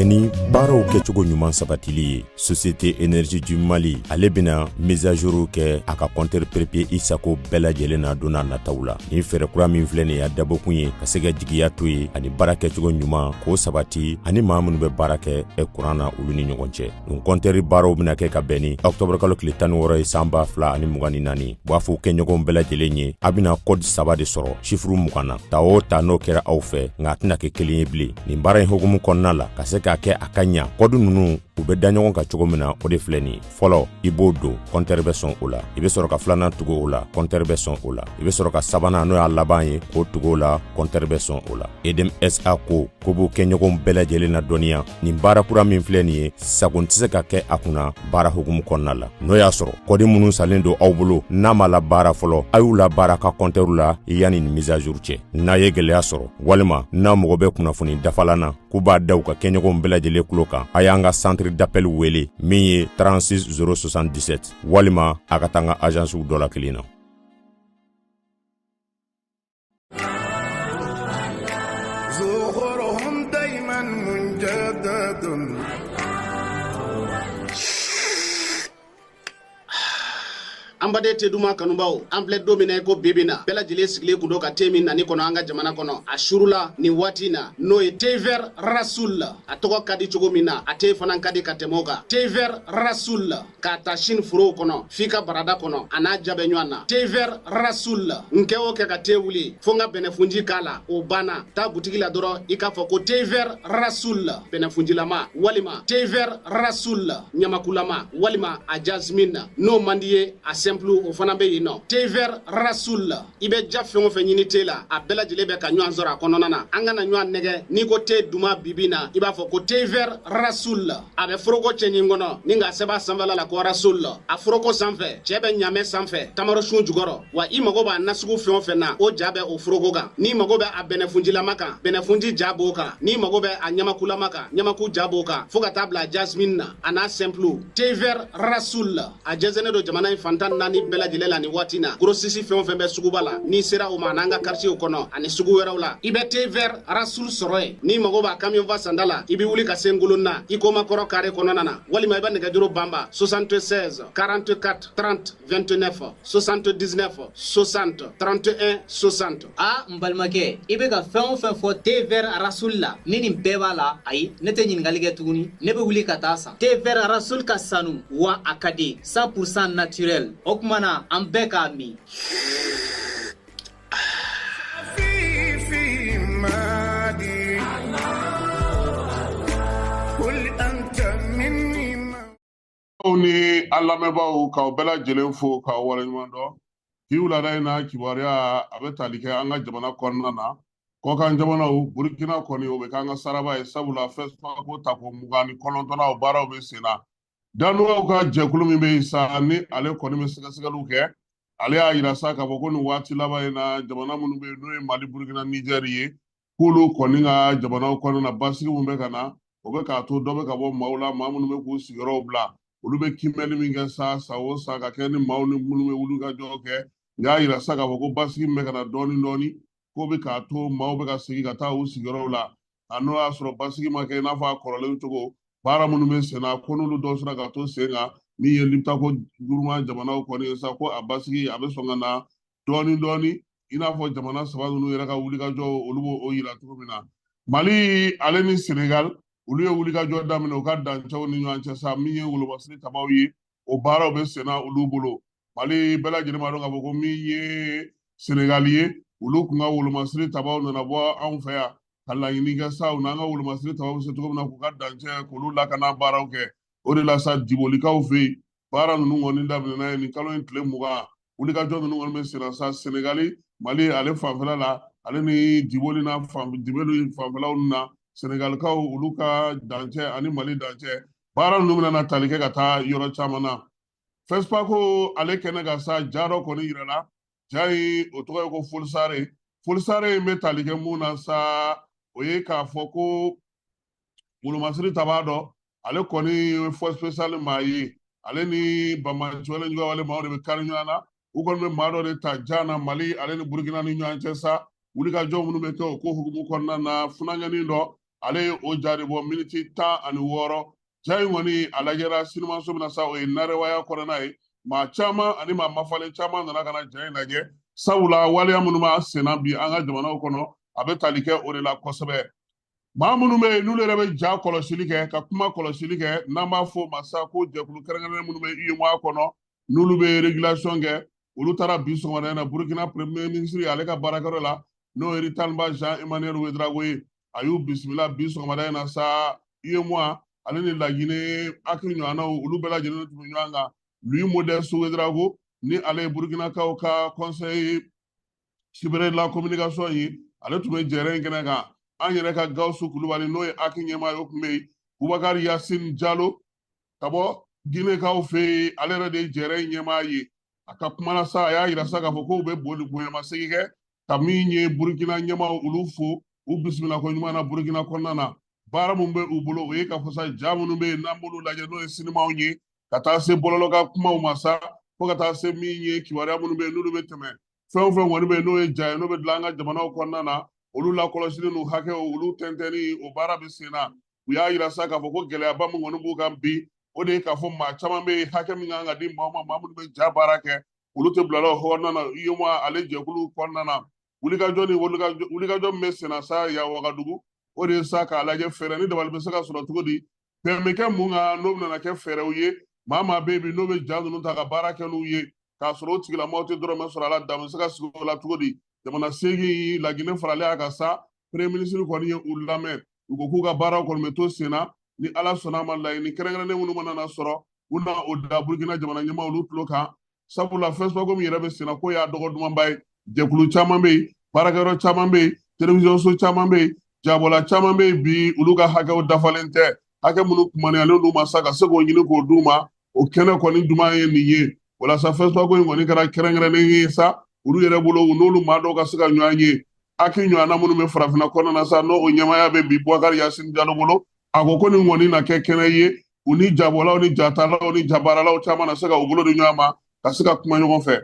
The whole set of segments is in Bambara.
bɛn ni baaraw kɛcogo ɲuman sabatili ye, Société Énergie du Mali ale bɛna mise à jour kɛ a ka compteur prépayé i sago bɛɛ lajɛlen na don n'a nataw la. Nin fɛɛrɛ kura min filɛ nin ye, a dabɔkun ye ka se ka jigiya to ye ani baara kɛcogo ɲuman k'o sabati ani maa minnu bɛ baara kɛ kuran na, olu ni ɲɔgɔn cɛ. Nin compteur baaraw bɛna kɛ ka bɛn ni octobre kalo tile 16 ye, san 2024. U b'a fɔ kɛɲɔgɔnw bɛɛ lajɛlen ye, a bɛna code saba de sɔrɔ chiffre 20 na, ta o ta n'o kɛra aw fɛ, nka a tɛna kɛ kelen ye bilen. Nin baara in hukumu kɔnɔna la, ka se k'a kɛ a ka ɲa, code ninnu u bɛ da ɲɔgɔn kan cogo min na, o de filɛ nin ye. Fɔlɔ, i b'o don, compteur bɛ sɔn o la. I bɛ sɔrɔ ka filanan tugu o la, compteur bɛ sɔn o la. I bɛ sɔrɔ ka sabanan, n'o y'a laban ye, k'o tugu o la, compteur bɛ sɔn o la. EDM SA ko ko b'u kɛɲɔgɔnw bɛɛ lajɛlen na dɔnniya, nin baara kura min filɛ nin ye, sagon tɛ se ka kɛ a kunna baara hukumu kɔnɔna la. N'o y'a sɔrɔ code minnu salen don aw bolo n'a ma la baara fɔlɔ, a y'u la baara ka compteur la yanni nin mise à jour cɛ. N'a ye gɛlɛya sɔrɔ walima n'a mago bɛ kunnafoni dafalan na, k'u b'a da u ka kɛɲɔgɔnw bɛɛ lajɛlen tulo kan, a y'an ka centre d'appel wele min ye 36 077, walima a ka taa an ka agencew dɔ la kelen na. An baden te duman kanubaw, an filɛ don min na i ko bibi na, bɛɛ lajɛlen sigilen kun don ka te min nani kɔnɔ an ka jamana kɔnɔ a surula nin waati na, n'o ye thé vert Rasoul. A tɔgɔ ka di cogo min na, a te fana ka di ka tɛmɛ o kan. Thé vert Rasoul, k'a ta sini forow kɔnɔ f'i ka barada kɔnɔ, a n'a ja bɛ ɲɔgɔn na. Thé vert Rasoul, n kɛ o kɛ ka te wuli fo n ka bɛnɛfunji k'a la, o banna. Taa butigi la dɔrɔn, i k'a fɔ ko thé vert Rasoul bɛnɛfunjilama, walima thé vert Rasoul ɲamakulama, walima a jasmine. N'o man di ye, a simple o fana bɛ yen nɔ. Thé vert Rasoul, i bɛ ja fɛn o fɛn ɲini te la, a bɛɛ lajɛlen bɛ ka ɲɔgɔn sɔrɔ a kɔnɔna na. An kana ɲɔgɔn nɛgɛ, n'i ko te duman bibi na, i b'a fɔ ko thé vert Rasoul. A bɛ foroko cɛɲi kɔnɔ ni k'a sɛbɛn a sanfɛla la ko Rasoul. A foroko sanfɛ, cɛ bɛ ɲamɛ sanfɛ tamarosun jukɔrɔ. Wa i mago b'a nasugu fɛn o fɛn na, o ja bɛ o foroko kan. N'i mago bɛ a bɛnɛfunjilama kan, bɛnɛfunji ja b'o kan. N'i mago bɛ a ɲamakulama kan, ɲamaku ja b'o kan, fo ka taa bila jasmine na, a n'a simple. Thé vert Rasoul, a jɛnsɛnnen don jamana in fan 14 bɛɛ lajɛlen la nin waati na. Grossiste fɛn o fɛn bɛ suguba la, n'i sera o ma, an'an ka quartier kɔnɔ ani sugu wɛrɛw la, i bɛ thé vert Rasoul sɔrɔ yen. N'i mago b'a camion fa sanda la, i bɛ wuli ka se Ngolonna i komakɔrɔ carré kɔnɔna na, walima i bɛ nɛgɛjuru banba 76 44 30 29, 79 60 31 60. A n balimakɛ, i bɛ ka fɛn o fɛn fɔ thé vert Rasoul la, ni nin bɛɛ b'a la, ayi, ne tɛ ɲininkali kɛ tuguni, ne bɛ wuli ka taa san. Thé vert Rasoul ka sanu wa a ka di, 100% naturel. O tuma na an bɛɛ k'a min. Aw ni an lamɛnbaaw, k'aw bɛɛ lajɛlen fo k'aw waleɲuman dɔn. Bi wulada in na, kibaruya a bɛ tali kɛ an ka jamana kɔnɔna na, kɔkan jamanaw. Burukina kɔni, o bɛ k'an ka saraba ye, sabula FESPACO tako 29nan, o baaraw bɛ sen na. Danuwaw ka jɛkulu min bɛ yen sa, ni ale kɔni bɛ sɛgɛsɛgɛliw kɛ, ale y'a yira sa k'a fɔ ko nin waati laban in na, jamana minnu bɛ yen, n'o ye Mali, Burukina, Nizɛri ye, k'olu kɔni ka jamanaw kɔnɔna na, basigi min bɛ ka na, o bɛ k'a to dɔ bɛ ka bɔ maaw la, maa minnu bɛ k'u sigiyɔrɔw bila. Olu bɛ kiimɛli min kɛ sa san o san ka kɛ ni maaw ni minnu bɛ wuli ka jɔ kɛ, u y'a yira sa k'a fɔ ko basigi min bɛ ka na dɔɔni dɔɔni, k'o bɛ k'a to maaw bɛ ka segin ka taa u sigiyɔrɔw la. A n'o y'a sɔrɔ basigi ma kɛ i n'a fɔ a kɔrɔlen cogo, baara minnu bɛ sen na, ko n'olu dɔw sera ka to sen kan, min ye Liptako Guruma jamanaw kɔni ye sa, ko a basigi a bɛ sɔn ka na dɔɔni dɔɔni, i n'a fɔ jamana saba ninnu yɛrɛ ka wulikajɔ, olu b'o o yira cogo min na. Mali ale ni Senegal, olu ye wulikajɔ daminɛ u ka dancɛw ni ɲɔgɔn cɛ sa, min ye wolomasiri tabaw ye, o baaraw bɛ senna olu bolo. Mali bɛɛ lajɛlen b'a dɔn k'a fɔ ko min ye Senegal ye, olu kun ka wolomasiri tabaw nana bɔ anw fɛ yan ka laɲini kɛ sa, u n'an ka wolomasiri tabaw bɛ se cogo min na k'u ka dancɛ k'olu lakana baaraw kɛ. O de la sa, Dibolikaw fɛ yen, baara ninnu kɔni daminɛna ye nin kalo in tile 20. Wulikajɔ ninnu kɔni bɛ senna sa Senegali Mali ale fanfɛla la, ale ni Diboli n'a fan Diboli fanfɛlaw na, Senegalikaw olu ka dancɛ ani Mali dancɛ, baara ninnu bɛna na tali kɛ ka taa yɔrɔ caman na. FESPACO ale kɛnɛ kan sa, ja dɔ kɔni yirala. Ja in, o tɔgɔ ye ko Folisare. Folisare in bɛ tali kɛ mun na sa? O ye k'a fɔ ko wolomasiri tabaa dɔ, ale kɔni ye force spéciale maa ye, ale ni banbaanci wale juguya wale maaw de bɛ kari ɲɔgɔn na. U kɔni bɛ maa dɔ de ta jan na Mali ale ni Burukina ni ɲɔgɔn cɛ sa, wulikajɔ minnu bɛ kɛ o ko hukumu kɔnɔna na. Funankɛnin dɔ Ale ye o ja de bɔ miniti 16. Ja in kɔni a lajɛra sinimaso min na sa, o ye narewaya kɔnɔna ye. Maa caman ani maa mafalen caman nana ka na ja in lajɛ, sabula waleya minnu b'a senna bi an ka jamanaw kɔnɔ, a bɛ tali kɛ o de la kosɛbɛ. Maa minnu bɛ yen n'olu yɛrɛ bɛ ja kɔlɔsili kɛ, ka kuma kɔlɔsili kɛ, n'an b'a fɔ o ma sa ko jɛkulu kɛrɛnkɛrɛnnen minnu bɛ UEMOA kɔnɔ, n'olu bɛ régulation kɛ, olu taara bi sɔgɔmada in na Burukina premier ministre ale ka baarakɛyɔrɔ la, n'o ye Ritaliba Jean Emmanuel Ouedraogo ye. A y'u bisimila bi sɔgɔmada in na sa. UEMOA ale ni Laginɛ hakili ɲɔgɔnnaw, olu bɛɛ lajɛlen tun bɛ ɲɔgɔn kan. Louis Modeste Ouedraogo, ni ale ye Burukinakaw ka conseil supérieur de la communication ye, ale tun bɛ jɛrɛ in kɛnɛ kan. An yɛrɛ ka Gawusu Kulubali, n'o ye HAC ɲɛmaa ye, o tun bɛ yen. Bubakari Yasine Jalo ka bɔ Ginekaw fɛ yen, ale yɛrɛ de ye jɛrɛ in ɲɛmaa ye. A ka kuma la sa, a y'a yira sa k'a fɔ k'u bɛ boli bonyamasegin kɛ ka min ye Burukina ɲɛmaaw, olu fo u bisimila ko ɲuman na Burukina kɔnɔna na. Baara min bɛ u bolo, o ye k'a fɔ sa, ja minnu bɛ yen n'an b'olu lajɛ, n'o ye sinimaw ye, ka taa se bɔlɔlɔ ka kumaw ma sa, fo ka taa se min ye kibaruya minnu bɛ yen n'olu bɛ tɛmɛ, fɛn o fɛn kɔni bɛ yen n'o ye ja ye, n'o bɛ dilan an ka jamanaw kɔnɔna na, olu lakɔlɔsili n'u hakɛw, olu tɛntɛnni, o baara bɛ sen na. U y'a yira sa k'a fɔ ko gɛlɛyaba min kɔni b'u kan bi, o de ye k'a fɔ maa caman bɛ yen, hakɛ min kan ka di maaw ma, maa minnu bɛ ja baara kɛ, olu tɛ bila o kɔnɔna na. UEMOA ale jɛkulu kɔnɔna na, wulikajɔ ni wulikajɔ min bɛ senna sa yan Wagadugu, o de ye sa k'a lajɛ fɛɛrɛ ni dabali bɛ se ka sɔrɔ cogo di, bɛn bɛ kɛ mun kan, n'o bɛna kɛ fɛɛrɛw ye. Maa maa bɛ yen bi n'o bɛ ja ninnu ta ka baara kɛ n'u ye, k'a sɔrɔ o tigilamɔgɔw tɛ dɔrɔmɛ sɔrɔ a la, dan bɛ se ka sigi o la cogo di? Jamana 8 Laginɛ faralen a kan sa, premier ministre kɔni ye u lamɛn. U ko k'u ka baaraw kɔni bɛ to sen na, ni Ala sɔnna a ma, laɲini kɛrɛnkɛrɛnnen minnu mana na sɔrɔ, u na o da Burukina jamana ɲɛmaaw olu tulo kan, sabula FESPACO min yɛrɛ bɛ sen na, k'o y'a dɔgɔ dumanba ye. Jɛkulu caman bɛ yen, baarakɛyɔrɔ caman bɛ yen, télévision so caman bɛ yen, jabɔla caman bɛ yen bi, olu ka hakɛw dafalen tɛ. Hakɛ minnu kumaniyalen d'u ma sa, ka se k'o ɲini k'o d'u ma, o kɛnɛ kɔni duman ye nin ye. Walasa FESPACO in kɔni kɛra kɛrɛnkɛrɛnnen ye sa olu yɛrɛ bolo, u n'olu maa dɔw ka se ka ɲɔgɔn ye. HAC ɲɔgɔnna minnu bɛ farafinna kɔnɔna na sa, n'o ɲɛmaaya bɛ bi Bubakari Yasine Jalo bolo, a ko ko nin kɔni na kɛ kɛnɛ ye, u ni jabɔlaw ni jatalaw ni jabaaralaw caman na se ka u bolo di ɲɔgɔn ma, ka se ka kuma ɲɔgɔn fɛ.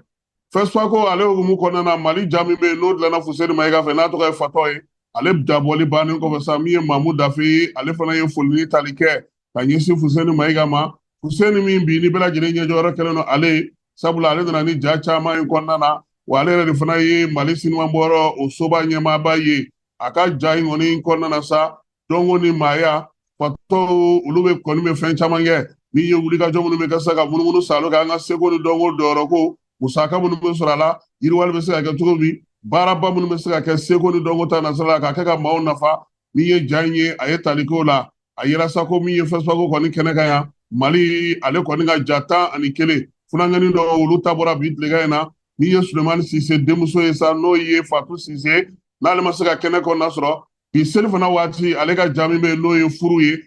FESPACO ale hukumu kɔnɔna na, Mali ja min bɛ yen n'o dilanna Fuseni Mayiga fɛ, n'a tɔgɔ ye Fatɔ ye, ale jabɔli bannen kɔfɛ sa, min ye Mamu Dafe ye, ale fana ye foli ni tali kɛ ka ɲɛsin Fuseni Mayiga ma. Fuseni min bi ni bɛɛ lajɛlen ɲɛjɔyɔrɔ kɛlen don ale ye, sabula ale nana ni ja caman in kɔnɔna na, wa ale yɛrɛ de fana ye Mali sinimabɔyɔrɔ o soba ɲɛmaaba ye. A ka ja in kɔni kɔnɔna na sa, dɔnko ni maaya fatɔw, olu bɛ kɔni bɛ fɛn caman kɛ. Min ye wulikajɔ minnu bɛ kɛ sa ka munumunu salo kɛ an ka seko ni dɔnko dɔyɔrɔ ko musaka minnu bɛ sɔrɔ a la, yiriwali bɛ se ka kɛ cogo min, baaraba minnu bɛ se ka kɛ seko ni dɔnko ta nasira la, k'a kɛ ka maaw nafa. Min ye ja in ye, a ye tali k'o la. A yira sa ko min ye FESPACO kɔni kɛnɛ kan yan, Mali ale kɔni ka ja 11 funankɛnin dɔw, olu ta bɔra bi tilegan in na. Min ye Sulemani Sise denmuso ye sa, n'o ye Fatu Sise, n'ale ma se ka kɛnɛ kɔnɔna sɔrɔ bi seli fana waati, ale ka ja min bɛ yen n'o ye furu ye,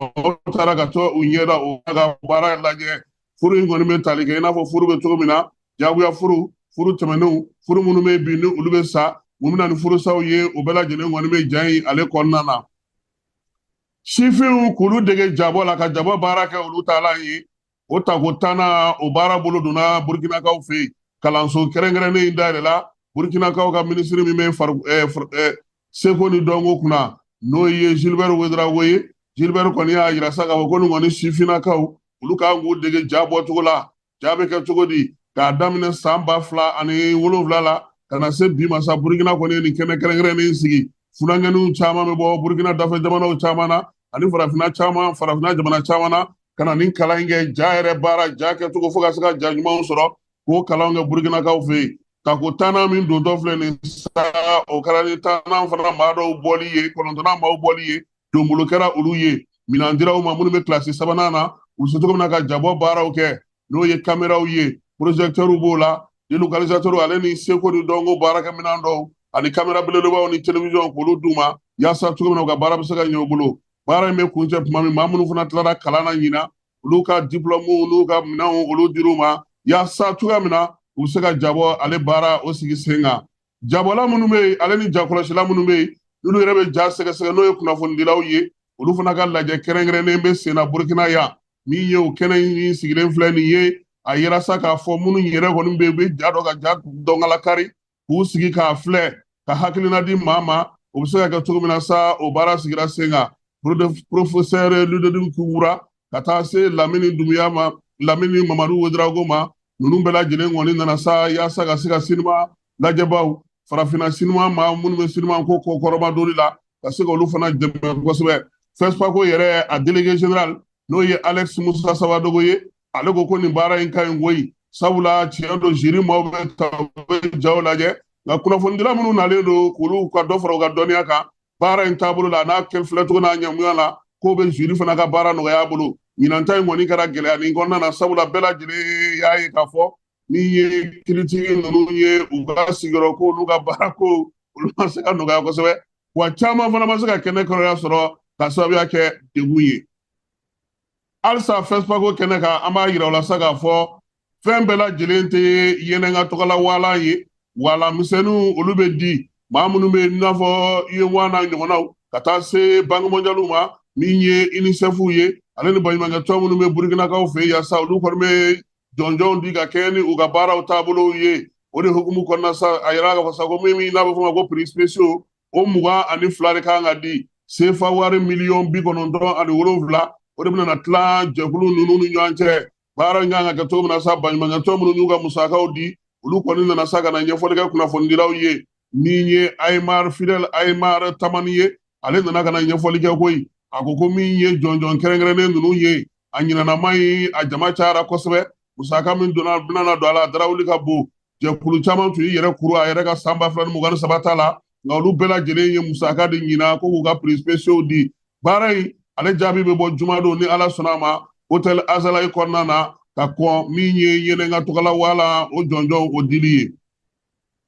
mɔgɔw taara ka to u ɲɛda o ka baara lajɛ. Furu in kɔni bɛ tali kɛ i n'a fɔ furu bɛ cogo min na, jagoya furu, furu tɛmɛnenw, furu minnu bɛ bi ni olu bɛ sa, mun bɛ na ni furusaw ye, o bɛɛ lajɛlen kɔni bɛ ja in ale kɔnɔna na. Sifinw k'olu dege jabɔ la, ka jabɔ baara kɛ olu taalan ye, o tako tannan o baara bolo donna Burukinakaw fɛ yen. Kalanso kɛrɛnkɛrɛnnen in dayɛlɛla Burukinakaw ka minisiri min bɛ seko ni dɔnko kunna, n'o ye Gilbert Ouedraogo ye. Gilbert kɔni y'a yira sa k'a fɔ ko nin kɔni sifinnakaw, olu kan k'u dege ja bɔcogo la, ja bɛ kɛ cogo di. K'a daminɛ san 2007 la ka na se bi ma sa, Burukina kɔni ye nin kɛnɛ kɛrɛnkɛrɛnnen sigi. Funankɛninw caman bɛ bɔ Burukina dafɛ jamanaw caman na ani farafinna caman, farafinna jamana caman na, ka na nin kalan in kɛ, ja yɛrɛ baara, ja kɛcogo, fo ka se ka ja ɲumanw sɔrɔ, k'o kalan kɛ Burukinakaw fɛ yen. Tako tannan min dontɔ filɛ nin sa, o kɛra ni tannan fana maa dɔw bɔli ye, kɔnɔntɔnnan maaw bɔli ye, donbolo kɛra olu ye, minɛn dira u ma minnu bɛ kilasi sabanan na, u bɛ se cogo min na ka jabɔ baaraw kɛ, n'o ye kameraw ye, projecteurs b'o la, délocalisateurs, ale ni seko ni dɔnko baarakɛminɛn dɔw ani kamera belebelebaw ni télévision, k'olu d'u ma yaasa cogo min na u ka baara bɛ se ka ɲɛ u bolo. Baara in bɛ kuncɛ tuma min, maa minnu fana tilara kalan na ɲinan, olu ka diplôme n'u ka minɛnw, olu dir'u ma yaasa cogoya min na u bɛ se ka jabɔ ale baara o sigi sen kan. Jabɔla minnu bɛ yen, ale ni jakɔlɔsila minnu bɛ yen, n'olu yɛrɛ bɛ ja sɛgɛsɛgɛ, n'o ye kunnafonidilaw ye, olu fana ka lajɛ kɛrɛnkɛrɛnnen bɛ sen na Burukina yan. Min ye o kɛnɛ in sigilen filɛ nin ye, a yira sa k'a fɔ minnu yɛrɛ kɔni bɛ yen, u bɛ ja dɔn ka ja dɔnkalakari, k'u sigi k'a filɛ, ka hakilina di maa ma, o bɛ se ka kɛ cogo min na sa, o baara sigira sen kan. Professeur Ludovic Wura ka taa se Lamini Dumuya ma, Lamini Mamadu Wedarago ma, ninnu bɛɛ lajɛlen kɔni nana sa yaasa ka se ka sinima lajɛbaw, farafinna sinima maa minnu bɛ sinima ko kɔkɔrɔma doli la, ka se k'olu fana dɛmɛ kosɛbɛ. FESPACO yɛrɛ, a délégué général, n'o ye Alex Musa Sawadogo ye, ale ko ko nin baara in ka ɲi koyi, sabula tiɲɛ don, jury maaw bɛ ta, u bɛ jaw lajɛ, nka kunnafonidila minnu nalen don k'olu ka dɔ fara u ka dɔnniya kan baara in taabolo la, n'a kɛ filɛcogo n'a ɲamuya la, k'o bɛ jury fana ka baara nɔgɔya a bolo. Ɲinan ta in kɔni kɛra gɛlɛya nin kɔnɔna na, sabula bɛɛ lajɛlen y'a ye k'a fɔ n'i ye kiritigi ninnu ye, u ka sigiyɔrɔ ko n'u ka baara ko, olu ma se ka nɔgɔya kosɛbɛ, wa caman fana ma se ka kɛnɛ kɔrɔya sɔrɔ ka sababuya kɛ degun ye. Halisa FESPACO kɛnɛ kan, an b'a yira u la sa k'a fɔ fɛn bɛɛ lajɛlen tɛ yɛnɛnka tɔgɔla walan ye. Walan misɛnninw, olu bɛ di maa minnu bɛ yen, i n'a fɔ UEMOA n'a ɲɔgɔnnaw, ka taa se Banque mondiale ma, min ye UNICEF ye, ale ni baɲumankɛtɔn minnu bɛ Burukinakaw fɛ yen, yaasa olu kɔni bɛ jɔnjɔnw di ka kɛɲɛ ni u ka baaraw taabolow ye. O de hukumu kɔnɔna sa, a yira k'a fɔ sa ko min n'a bɛ fɔ o ma ko prix spéciaux, o 22 de kan ka di. Sefa wari miliyɔn 97, o de bɛna tila jɛkulu ninnu ni ɲɔgɔn cɛ. Baara in kan ka kɛ cogo min na sa, baɲumankɛtɔn minnu y'u ka musakaw di, olu kɔni nana sa ka na ɲɛfɔli kɛ kunnafonidilaw ye. Min ye Aymar Fidel Aymar Tamani ye, ale nana ka na ɲɛfɔli kɛ koyi. A ko ko min ye jɔnjɔn kɛrɛnkɛrɛnnen ninnu ye, a ɲinanama ye, a jama cayara kosɛbɛ, musaka min donna bɛna don a la, a darawuli ka bon. Jɛkulu caman tun y'i yɛrɛ kuru a yɛrɛ ka san 2023 ta la, nka olu bɛɛ lajɛlen ye musaka de ɲina ko k'u ka prix spéciaux di. Baara in ale jaabi bɛ bɔ jumadon, ni Ala sɔnna a ma, hôtel Azalaï kɔnɔna na, ka kɔn min ye yɛnɛnka tɔgɔla wala o jɔnjɔn o dili ye.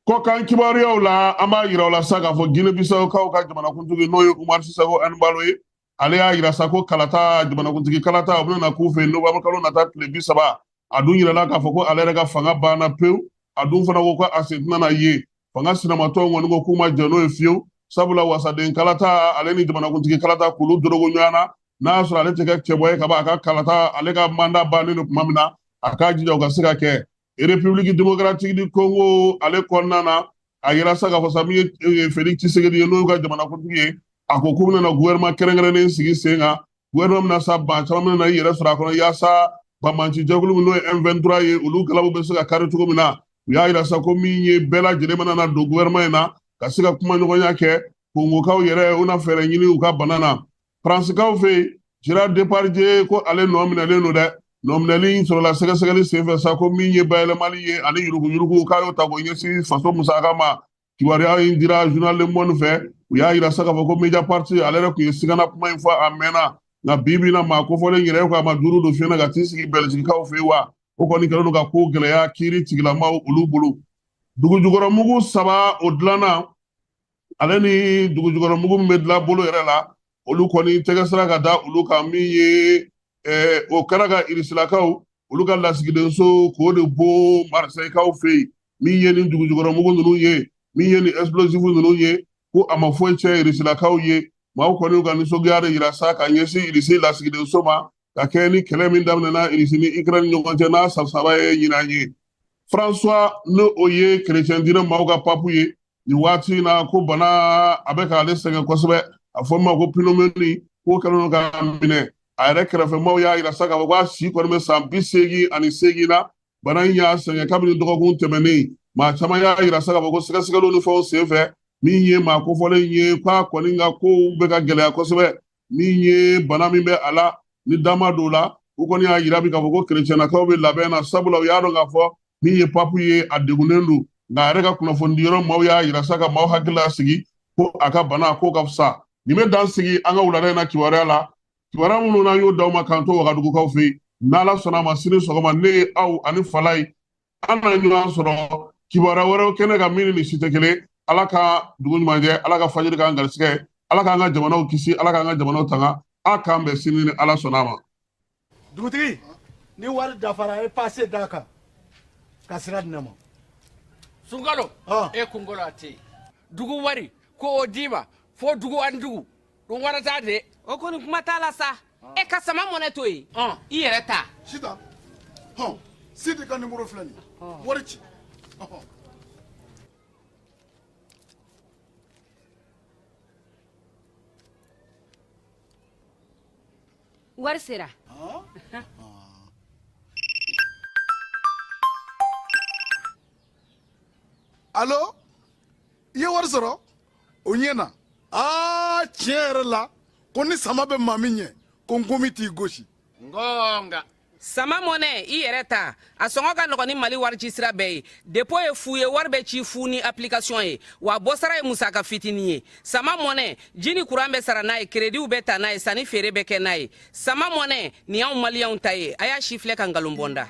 Kɔkan kibaruyaw la, an b'a yira u la sa k'a fɔ Guinée Bissau-kaw ka jamanakuntigi, n'o ye Umar Sissoco Embaló ye, ale y'a yira sa ko kalata, jamanakuntigi kalata, o bɛna na k'u fɛ yen novembre kalo nata tile 30. A dun yirala k'a fɔ ko ale yɛrɛ ka fanga banna pewu. A dun fana ko ko a sen tɛna na ye. Fanga sinamatɔnw kɔni ko k'u ma jɛn n'o ye fiyewu, sabula wasaden kalata ale ni jamanakuntigi kalata k'olu dorogo ɲɔgɔn na, n'a y'a sɔrɔ ale tɛ kɛ cɛbɔ ye ka ban, a ka kalata, ale ka mandat bannen don tuma min na, a k'a jija o ka se ka kɛ. République démocratique du Congo ale kɔnɔna na, a yira sa k'a fɔ sa min ye Félix Tshisekedi ye, n'o y'u ka jamanakuntigi ye, a ko k'u bɛna na gouvernement kɛrɛnkɛrɛnnen sigi sen kan. Gouvernement bɛna sa, ban caman bɛna i yɛrɛ sɔrɔ a kɔnɔ, yaasa banbanci jɛkulu min n'o ye M23 ye, olu galabu bɛ se ka kari cogo min na. U y'a yira sa ko min ye bɛɛ lajɛlen mana na don gouvernement in na ka se ka kumaɲɔgɔnya kɛ. Kongokaw yɛrɛ, u na fɛɛrɛ ɲini u ka bana na. Faransikaw fɛ yen, Gérard Depardieu ko ale nɔ minɛlen don dɛ. Nɔ minɛli in sɔrɔla sɛgɛsɛgɛli senfɛ sa ko min ye bayɛlɛmali ye ani yuruguyurugu, k'a y'o ta k'o ɲɛsin faso musaka ma. Kibaruya in dira journal Le Monde fɛ. U y'a yira sa k'a fɔ ko Mediapart ale yɛrɛ tun ye sigana kuma in fɔ a mɛnna, nka bi bi in na, maa kofɔlen yɛrɛ ko a ma juru don fiɲɛ na ka t'i sigi Bɛlizikikaw fɛ yen wa. O kɔni kɛlen don ka ko gɛlɛya kiiri tigilamaw olu bolo. Dugujukɔrɔmugu saba o dilanna, ale ni dugujukɔrɔmugu min bɛ dilan bolo yɛrɛ la, olu kɔni tɛgɛ sera ka da olu kan. Min ye o kɛra ka irisilakaw olu ka lasigidenso k'o de bon Marisɛyikaw fɛ yen. Min ye nin dugujukɔrɔmugu ninnu ye, min ye nin explosif ninnu ye, ko a ma foyi tiɲɛ irisilakaw ye. Maaw kɔni ka nisɔngoya de yira sa ka ɲɛsin Irisi lasigidenso ma, ka kɛ ni kɛlɛ min daminɛna Irisi ni Ukraine ɲɔgɔn cɛ n'a san 3 ye ɲinan ye. François, n'o o ye chrétien diinɛ maaw ka papu ye, nin waati in na ko bana a bɛ k'ale sɛgɛn kosɛbɛ, a fɔ ma ko pneumonie, k'o kɛlen don k'a minɛ. A yɛrɛ kɛrɛfɛmaaw y'a yira sa k'a fɔ k'a si kɔni bɛ san 88 na. Bana in y'a sɛgɛn kabini dɔgɔkun tɛmɛnen. Maa caman y'a yira sa k'a fɔ ko sɛgɛsɛgɛliw ni fɛnw senfɛ, min ye maa kofɔlen ye k'a kɔni ka kow bɛ ka gɛlɛya kosɛbɛ, min ye bana min bɛ a la ni dama don la. U kɔni y'a yira bi k'a fɔ ko kerecɛnnakaw bɛ labɛn na, sabula u y'a dɔn k'a fɔ min ye papu ye, a degunnen don. Nka a yɛrɛ ka kunnafonidiyɔrɔ maaw y'a yira sa ka maaw hakili lasigi ko a ka bana k'o ka fisa. Nin bɛ dan sigi an ka wulada in na kibaruya la, kibaruya minnu n'an y'o d'aw ma k'an to Wagadugukaw fɛ yen. N'Ala sɔnna a ma, sini sɔgɔma, ne ye aw ani Falayi, an na ɲɔgɔn sɔrɔ kibaruya wɛrɛw kɛnɛ kan min ni nin si tɛ kelen. Ala ka dugu ɲuman jɛ, Ala ka fajiri k'an garisɛgɛ, Ala k'an ka jamanaw kisi, Ala k'an ka jamanaw tanga. A k'an bɛn sini ni Ala sɔnna a ma. Dugutigi, ni wari dafara, e pase d'a kan ka sira di ne ma. Sunkalo, e kunkolo a tɛ yen. Dugu wari ko o d'i ma fo dugu ani dugu ɗum waɗata de. O kɔni kuma t'a la sa. E ka sama mɔnɛ to yen, i yɛrɛ ta. Sitan, hɔn, Sidi ka nimoro filɛ nin ye, wari ci ɔhɔn. Wari sera. Alo, i ye wari sɔrɔ? O ɲɛna. Aa, tiɲɛ yɛrɛ la, ko ni sama bɛ maa min ɲɛ, ko nkomi t'i gosi. Ngonga. Sama Mɔnɛ, i yɛrɛ ta, a sɔngɔ ka nɔgɔn ni Mali warici sira bɛɛ ye. Dépôt ye fu ye, wari bɛ ci fu ni application ye, wa bɔsara ye musaka fitinin ye. Sama Mɔnɛ, ji ni kuran bɛ sara n'a ye, créditw bɛ ta n'a ye, sanni feere bɛ kɛ n'a ye. Sama Mɔnɛ, nin y'anw maliyɛnw ta ye. A y'a si filɛ ka nkalon bɔ n da.